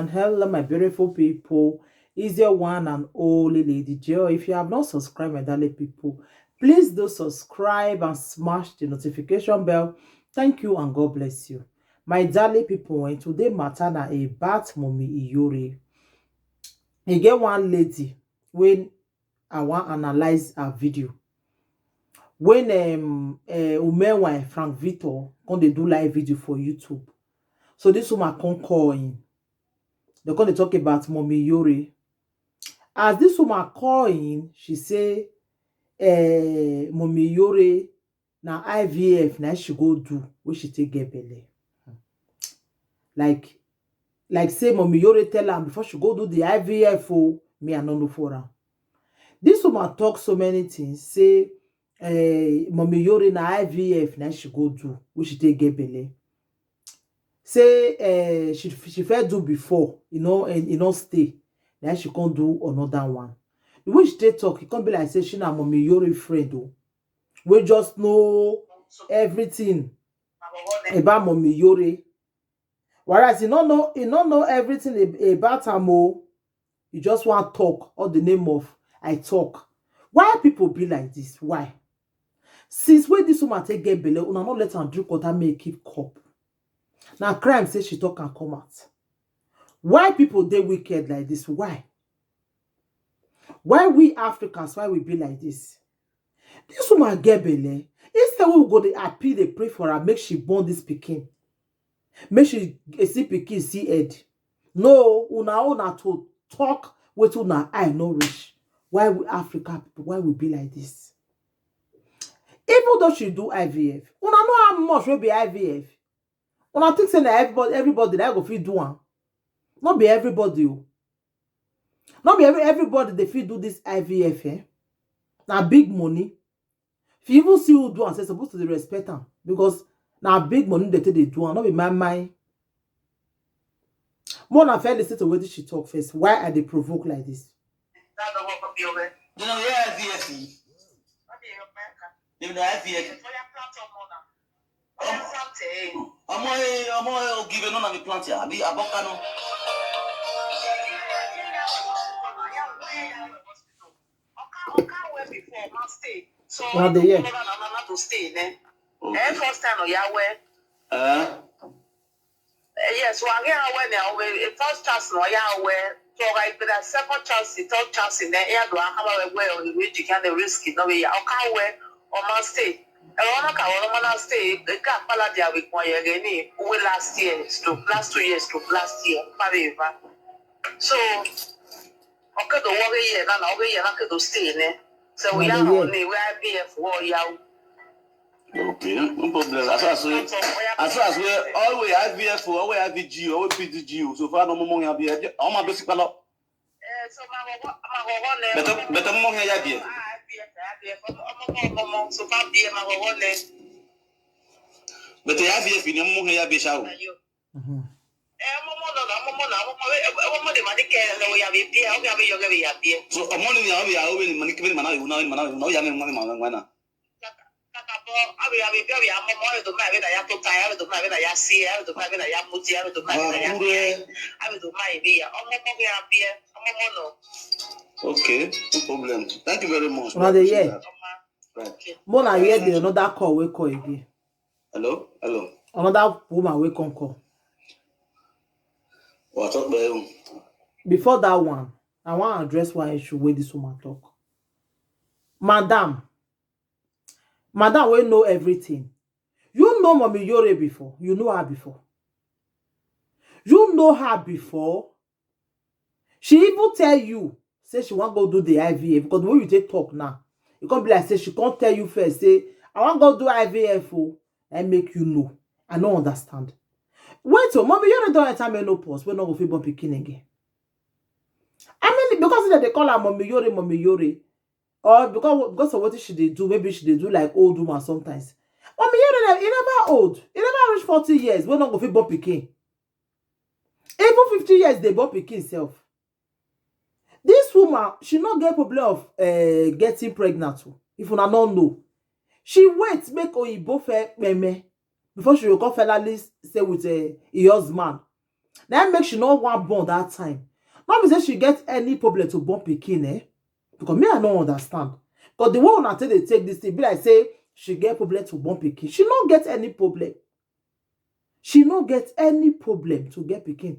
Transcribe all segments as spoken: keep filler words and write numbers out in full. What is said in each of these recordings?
And hello, my beautiful people. It's your one and only Lady Joy. If you have not subscribed, my darling people, please do subscribe and smash the notification bell. Thank you and God bless you. My darling people, when today matter na about Mommy Iyore. E get one lady when I wan analyze her video. When um, uh, Umenwa and Frank Victor come dey do live video for YouTube. So this woman come call in. They come dey talk about Mommy Iyore. As this woman call in, she say, uh, Mommy Iyore na I V F na she go do wey she take get belle. Like, like say Mommy Iyore tell am before she go do the I V F o, me I no know for am. This woman talk so many things, say uh, Mommy Iyore na I V F na she go do wey she take get belle. Say uh, she she first do before, you know, and e no stay. Then she come do another one. The way she take talk, e come be like say she na Mommy Iyore friend o, wey just know everything about Mommy Iyore. Whereas e no know, e no know everything ab- about am o. E just wan talk all the name of I talk. Why people be like this? Why? Since when this woman take get belle, una no let am drink water make e keep cup. Na crime say she talk and come out. Why people dey wicked like this? Why? Why we Africans, why we be like this? This woman get belle. Instead we go dey happy, dey pray for her, make she born this pikin. Make she eh, see pikin, see head. No, una own na to talk wetin una eye no reach. Why we Africa people, why we be like this? Even though she do I V F, una know how much wey be I V F. Una think say na everybody, everybody na go fit do am. No be everybody o. No be every, everybody dey fit do this I V F, eh? Na big money. If you even see who do am, say suppose to dey respect am because na big money dey take dey do am, no be my mind. More na fair listen to wetin she talk first. Why I dey provoke like this? You know, yeah, I V F. You know, I V F. Ọmọ ẹ ọmọ ẹ ògìrì náà mi plant ya àbí abọ́kánú. Una dey hear? Eh, first time no ya we. Eh? Eh, yes, wa ge awe ne awe. Eh, first chance no ya we. So like the second chance, the third chance in there, ya do akaba we we we ji kan the risk no we ya. Oka we o ma stay. E wa na ka wa ma na stay. E ka pala dia we kwa ye ge ni. We last year, to last two years, to last year. Pariva. So okay, the worry here na na worry here na ke do stay ne. So we Na are the year. Only we I V F wo ya. Okay, no problem. As far as we, as far as we, all we I V F, all we I V G, all we P D G, so far no more money I V F. All my basic palo. Eh, so ma go ma go go ne. Better, better money I V F. Ah, I V F, I V F. Omo omo omo so far be ma go go ne. Better I V F ni money I V F show. Ayo. Mhm. Eh, omo omo no na omo omo na omo omo eh, omo omo de ma de ke le we ya be be, o ya be yo ge be ya be. So, a money ni I V F, I V F money, money, money, money, money, money, money. Kaka bo abi abi abi amọmọ abedo ma abeda ya tota ya abedo ma abeda ya si ya abedo ma abeda ya muti ya abedo ma abeda ya Akure. Abedo ma ibi ya ọmọmọ gị abịa ọmụmụ nọ. Okay, no problem. Thank you very much. Una dey hear? Ọma. Right. More na hear the another call wey call again. Hello, hello. Another woman wey come call. Oh, I talk about you. Before that one, I wan address one issue wey this woman talk. Madam, madam wey know everything. You know Mommy Yore before. You know her before. You know her before. She even tell you say she wan go do the I V F because the way you take talk now, e come be like say she come tell you first say I wan go do I V F o. I make you know. I no understand. Wait o, Mommy Yore don enter menopause wey no go fit born pikin again. I mean, because dem dey call her Mommy Yore, Mommy Yore, or because because of wetin she dey do, maybe she dey do like old woman sometimes. Mommy Yore, e never old, e never reach forty years wey no go fit born pikin. Even fifty years dey born pikin sef. This woman, she no get problem of uh, getting pregnant o. If una no know, she wait make oyibo fair peme before she go come finally stay with uh, her husband. Now make she no wan born that time. No be say she get any problem to born pikin, eh? Because me, I no understand. Because the way una take dey take this thing, be like say she get problem to born pikin. She no get any problem. She no get any problem to get pikin.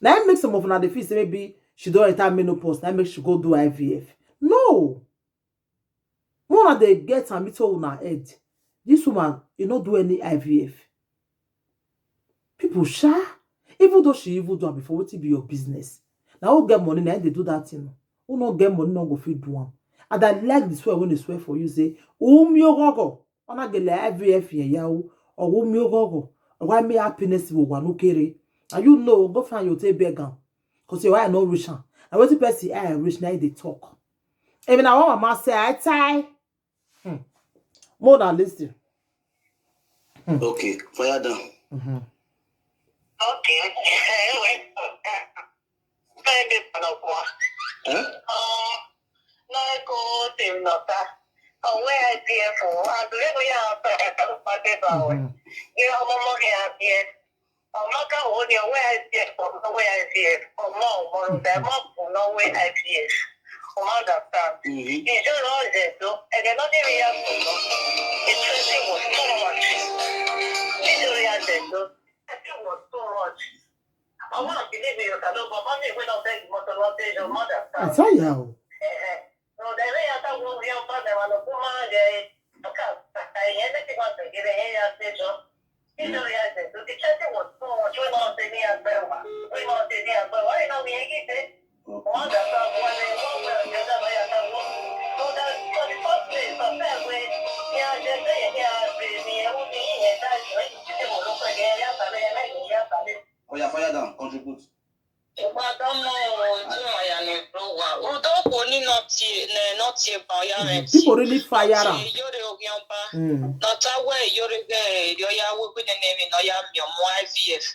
Now it make some of una dey feel say maybe she don enter menopause. Now make she go do I V F. No. More una dey get am into una head. This woman, you no do any I V F. People sha, even though she even do am before, wetin be your business? Now who get money, now they do that thing. Who no get money, no go fit do am. And I like the swear when they swear for you, say, "Umi ogogo, ona gele I V F ye yao, or umi ogogo, or why me happiness will one okay." And you know, go find your take beg am. Because your eye no reach am. And wetin person eye reach, now they talk. Even I want mama say, "I tie." Hmm. More than listen. Okay, fire down. Mm-hmm. Okay. Anyway, baby, no, Huh? um, no, go to Nota. Oh, where I P F? Oh, I believe we have a party power. Mm-hmm. You know, Momo here, yes. Oh, Maka, oh, the where I P F, oh, no, where I P F. Oh, no, oh, no, the mom, oh, no, where I P F. Oh, understand. Mm-hmm. It's just all that, though. And then nothing we have to do. It's twenty was too much. It's just all that, though. It was too much. I want to believe you, but mommy, we don't take more to what they do, mother. I tell you. No, the way I thought we were young, but they were the woman, they, okay, I had to give a hair station. You know, yes, the church was so much, we don't say me as well. We don't say me as well. Why not me again? One that one way, one way, the other way, I can go. So that for the first place, for that way, yeah, just say, yeah, baby, I will be in a time when you will look again, yeah, but I like, yeah, but Oh yeah, fire down, contribute. Ugbadamo ojú ọ̀yà ni ló wà. Udokwo ní nọtì ẹ̀ nọtì ẹ̀ bá ọ̀yà rẹ̀. People really fire am. Yóò rẹ̀ ogun ọba. Mm. Nọta wẹ̀ yóò rẹ̀ gẹ̀ yọ̀yà wíwí nínú ẹ̀mí náà yà mí ọmọ I V F.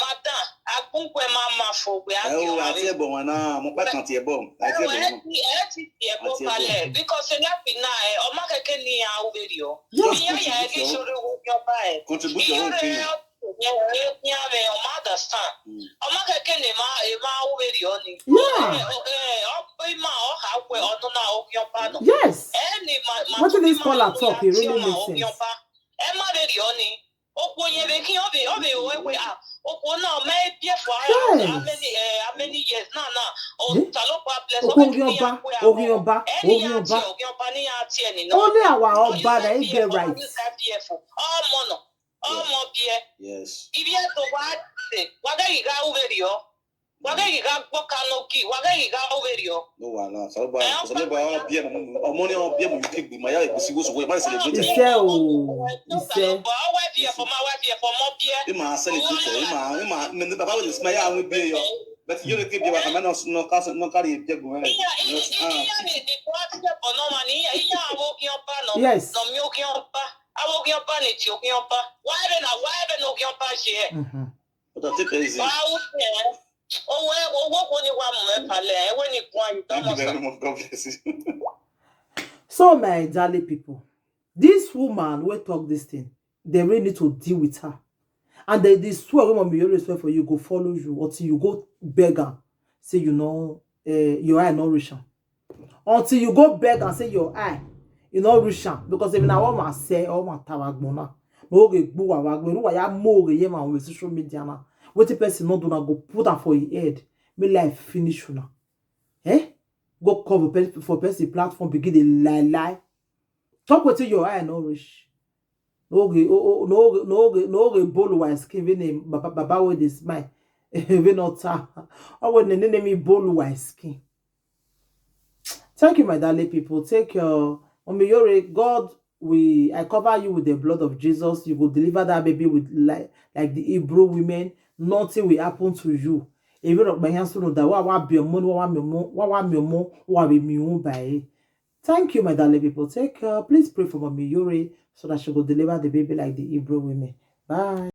Madam, agbóngbò ẹ̀ máa ma fò gbé Ẹ wo àgbẹ̀ àti ẹ̀bọ̀ wọn náà, mo pẹ́ kàn ti ẹ̀bọ̀, àti ẹ̀bọ̀ wọn. Ẹ ti tiẹ̀ bó Àti ẹ̀bọ̀. Balẹ̀ because ẹ̀ lápì náà ẹ̀ ọmọ kẹ̀kẹ́ ní àwòrán yọ̀. Yes. Ìyá yà ẹ̀ kì í ṣòro ogun ọba ẹ̀. Contribute your own thing. Ìyá rẹ̀ ọmọ understand. Mm. Ọmọ kẹ̀kẹ́ ní ma ẹ̀ máa wúwe rí ọ ni. Yeah. Ọ̀pẹ ìmọ̀ ọ̀hà wẹ̀ ọ̀nà náà ogun ọba náà. Yes. Ẹni ma ma Wetin this caller ma talk, e really ma make ogun sense. ọba. Ẹ má rẹ̀ rí ọ ni. Okwu onye rẹ̀ kí ọbẹ̀ ọbẹ̀ òwe pé à okwu náà mẹ́ bí ẹ̀fọ́ Yes. how many eh, how many years náà náà. Eh? Ọ̀tà ló pa bless Okwu ogun ọba, ogun ọba, Ẹni ogun yà á ọba. tiẹ̀ ogun ọba ní yà á tiẹ̀ nìyẹn. Only our ọba na him get right. Ọmọ náà ọmọ bíẹ Yes. ibi ẹ̀ tó wá ṣe wàgẹ́ yìí gá wúwe rí ọ wàgẹ́ yìí gá gbọ́ kánókì wàgẹ́ yìí gá wúwe rí ọ. No wahala. Sọlọ́ba sọlọ́ba ọmọ bíẹ́ mọ̀ ọmọ ní ọmọ bíẹ́ mọ̀ yóò kégbè máa yá ìgbésí wọ́sọ̀ wọ́n máa ṣe lè gbé tẹ̀. Iṣẹ́ o, iṣẹ́. Ọwọ́ ẹ̀fì ẹ̀fọ́ máa wá ẹ̀fì ẹ̀fọ́ mọ́ bíẹ́. Ẹ máa sẹ́ni tó tẹ̀ ẹ máa ẹ máa mẹ́ni bàbá wò lè sinmi yá àwọn ẹbí ẹ yọ. Bẹ́ẹ̀ tí yóò lè kébi wa kàmá náà kárí ìjẹ́gun rẹ̀. Ìyá ìyá ni ni wọ́n ti jẹ́ bọ̀ náà wà ní ìyá ìyá àwọn ogun ọba náà. Yes. Nà mí ogun ọba. Àwọn ogun ọba ni ti ogun ọba. Wáyé bẹ́ẹ̀ náà wáyé bẹ́ẹ̀ náà ogun ọba ṣe ẹ̀. Mhm. But I take it easy. Wàá wú sí ẹ̀. Owó ẹ̀ owó kò ní wàá mú ẹ̀ kalẹ̀ ẹ̀ wẹ́ ní gun ayé Thank you dámọ̀ sá. very much. God bless you. So my darling people, this woman wey talk this thing, they really need to deal with her. And they, they swear when mommy always swear for you, go follow you until you go beg her. Say you know, uh, your eye not reach am. Until you go beg and say your eye, you not reach am. Because if na woman say, woman tawagbona. No ge gbu wa wa gbe, wa ya mo ge ye ma on social media na. Wetin person no do na go put am for him head. Make life finish una. Eh? Go cover pe- for person platform begin dey lie lie. Talk wetin your eye no reach. No ge o o no ge no ge no ge bolu wa skin wey name baba baba wey dey smile. Wey no ta. O wey name name bolu wa skin. Thank you, my darling people. Take care. Mommy Yore, God, we I cover you with the blood of Jesus. You go deliver that baby with like like the Hebrew women. Nothing will happen to you. If you don't by hand soon that wa wa be mo wa wa me mo wa wa me mo wa be me mo by. Thank you, my darling people. Take care. Please pray for Mommy Yore so that she go deliver the baby like the Hebrew women. Bye.